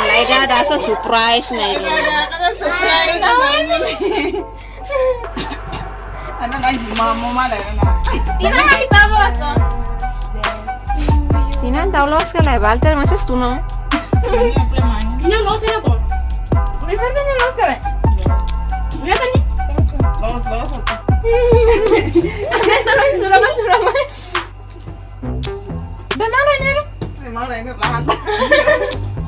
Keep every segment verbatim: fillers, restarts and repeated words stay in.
Lae, ada, ada sa surprise ne'e. Ada, ada surprise. Ana lagi mamo mala ana. Tina lagi tahu loos. Tina tahu loos ka lae, Walter masih stuno. Tina loos ya to. Ini kan Tina loos ka lae. Lihat tadi. Loos, loos. Sudah mas, sudah mas. Bemana ini? Bemana ini lahan?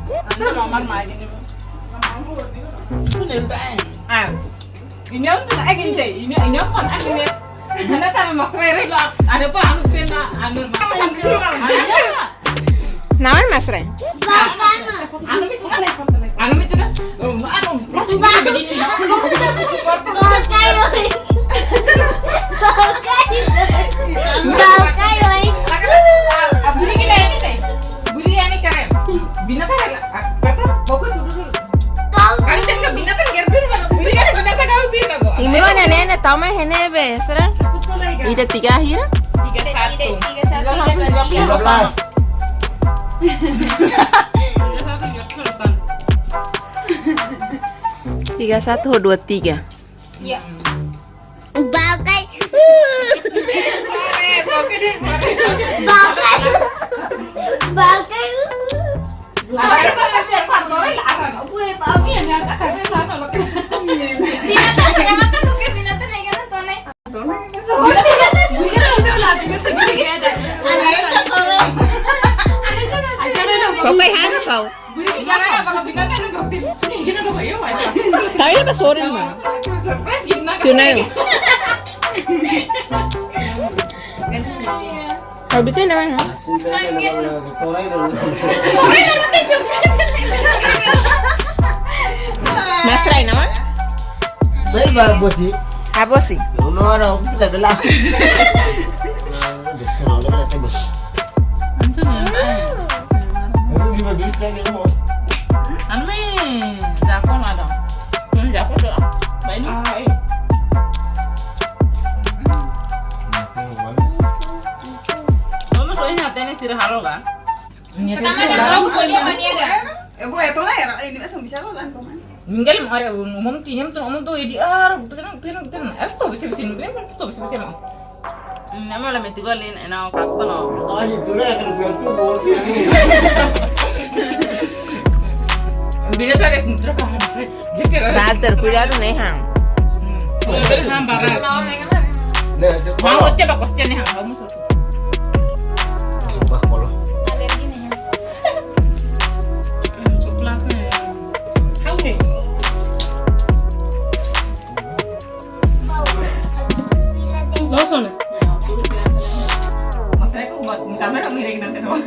Anda mau mar mai ini. Ini bang. Ah. Ini untuk lagi nih. Ini ini apa lagi nih? Mana tahu mas rere lah. Ada apa anu kena anu. Nama mas rere? Anu itu kan? Anu itu kan? Anu, masuk begini. Baukai, oi. Baukai. Baukai, oi. Buri ini teh. Buri ini keren. Binatang ya? Apa? Pokoknya dulu. Kau. Kali tadi kan binatang gerbir mana? Buri ada binatang kau binatang kau. Imro nenek tau mai hene be, sera? Ida tiga hira? Tiga satu. Tiga satu, tiga tiga. Tiga belas. Tiga satu ho dua tiga. Iya. Baukai. Baukai. Baukai. Binatang yang mana tuh? Binatang yang mana tuh? Pokoknya hana kau. Tapi ada sorry mah. Tunai. Kau bikin nama? Mas Rai nama? Baik, Bang Bosi. Abosi. Não, não, não, não, não, não. Langsung ya, Bang. Ini gimana bisa nih, mau? Anu mi, Japon ada. Ini Japon tuh. Baik ini. Kamu soalnya tene sira halo kan? Pertama ada kamu kau dia mania kan? Eh, bu, itu lah ya, ini masa bisa lo lantungan. Minggal mare umum tinyam tu umum tu idi ar, tu kan, tu kan, tu kan. Esto bisa bisa mungkin, esto bisa bisa mau. Nama la metigo lin ena o kakko no. Ai, tu le kan gua tu bol. Bila tak ada kuntra kamu sih. Dia kira. Walter, kuidadu ne'e han. Hmm. Ham bara. Nah, mau coba kos ne'e han, kamu suruh. Coba kalau. Alergi ne'e han. Hmm, coklat ne'e. Tahu ne'e. Loos ona. Mas aku buat kamera miring nanti tuh.